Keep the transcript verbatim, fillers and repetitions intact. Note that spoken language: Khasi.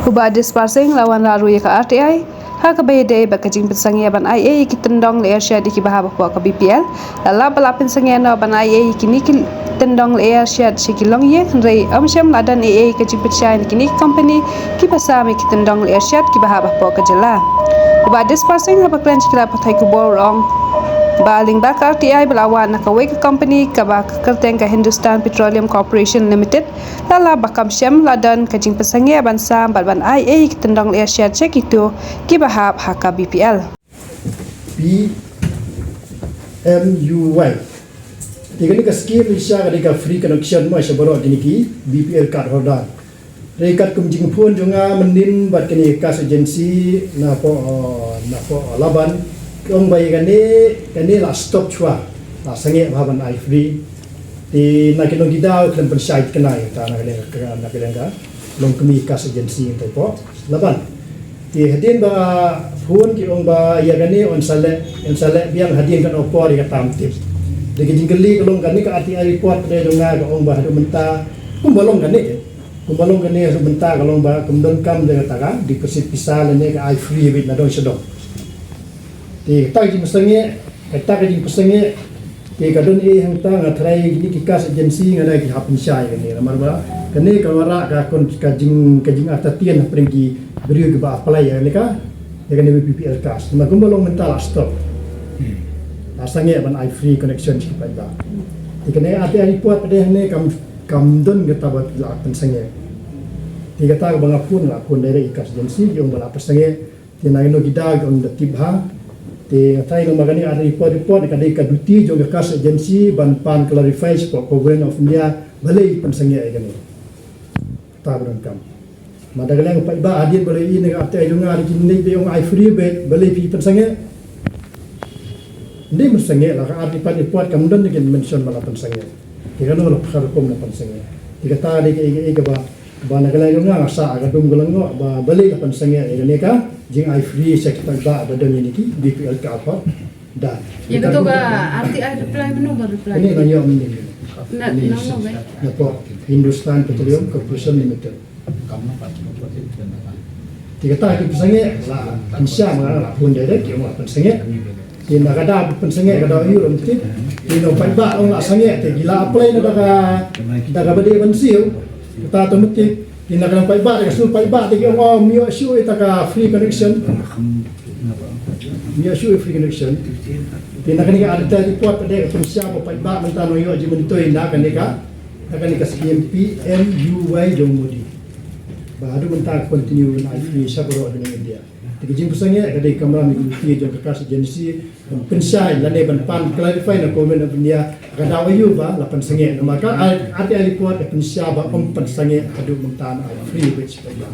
U Bah Dispar Singh la wanrah ruh ïa ka R T I ha kaba ïadei bad ka jingpynsangeh ban ai ei ïa ki tyndong lyer shet ïa kiba hap hapoh ka B P L. La lah ba la pynsangeh noh ban ai ei ïa kine ki tyndong lyer shet sha ki longïing, hynrei ym shym la don ei ei ka jingpynshai na kine ki company kiba sam ïa ki tyndong lyer shet kiba hap hapoh ka jylla. U Bah Dispar Singh haba kren sha ki lad pathai khubor u ong ba lyngba ka R T I ba la wad na kawei ka company kaba ka kyrteng ka Hindustan Petroleum Corporation Limited, la lah ba kam shym la don ka jingpynsangeh ban sam bad ban ai ei ïa ki tyndong lyer shet sha kito kiba hap ha ka B P L. P M U Y. Te kane ka skim i sha ka dei ka free connection mo sha baroh kine ki B P L card holder. Hynrei katkum jingphone jong nga mynnin bad kane ka gas agency napoh, napoh Laban, ki ong ba ïa kane, kane la stop shuwa, la sangeh bha ban ai free. Te na ki nongkit daw khlem pynshai kane ïa kata na ka liang ka, na ka liang ka longkmie gas agency ngi tei hapoh Laban. Te hadien ba phone ki ong ba ïa kane yn sa leh, yn sa leh biang hadien katno por ïa kata ym tip. Te ka jingkylli ka long kane ka R T I report ka dei jong nga ka ong ba haduh mynta kumba long kane, kumba long kane haduh mynta ka long ba kam donkam da kata ka deposit pisa lane ka ai free beit na dong sha dong. Te kata ka jingpynsangeh, kata ka jingpynsangeh, te ka don ei hangta nga tharai kine ki gas agency nga dei ki hap pynshai kane namar ba kane ka wanrah ka kon ka jing, ka jingartatien hapdeng ki briew kiba apply ïa kane ka, ïa kane ka B P L gas. Namar kumba long mynta la stop. La sangeh ban ai free connection sha ki paidbah. Te kane ka R T I report pat hangne kam, kam don kata ba la pynsangeh. Te kata kaba nga phone, nga phone direct ïa ki gas agency, ki ong ba la pynsangeh. Te na kino ki daw ki ong da tip bha. Te nga tharai namar kane ka report, report ka dei ka duty jong ka gas agency ban pan clarify sha ka Government of India balei pynsangeh ïa kane. Kata ba donkam. Ma da ka liang paidbah hadien ba la ïohi na ka R T I jong nga, ki dei ba ong ai free beit, balei phi pynsangeh. Dei pynsangeh la ka R T I pat report kam don da ki mention ba la pynsangeh. Te kano la pha rukom la pynsangeh. Te kata dei ka, ka, ka ba Ba na ka liang jong nga nga sah ka dum ka lyngngoh ba balei la pynsangeh ïa kane ka jingai free sha ki paidbah ba don ïa kine ki B P L card holder. Ïa kato ka R T I reply, mano ba reply? Kane nga ïoh mynnin. Na, na, na, na, napoh Hindustan Petroleum Corporation Limited. Te kata ki pynsangeh la pynshai, ma nga la phone direct, ki ong la pynsangeh. Te na ka daw pynsangeh ka daw ïoh rum tip. Te na paidbah ong la sangeh, te ki la apply na da ka, da kaba dei ban siew. Kata to mutip. Te na ka paidbah, da ka shu paidbah, te ki ong, oh, ym ïoh shuh ïa ka free connection. Ym ïoh shuh free connection. Te na kane ka audit report pat ka pynshai ba paidbah mynta nang ïoh jingmyntoi na kane ka, na kane ka scheme P M U Y jong Modi. Ba haduh mynta ka continue ban ai free sha baroh ka India. Te ka jingpynsangeh ka dei kamram ïa ka duty jong ka gas agency ban pynshai lane ban pan clarify na Government of India ka daw aïu ba la pynsangeh. Namar ka R T I report ka pynshai ba ym pynsangeh haduh mynta, ban ai free beit sha paidbah.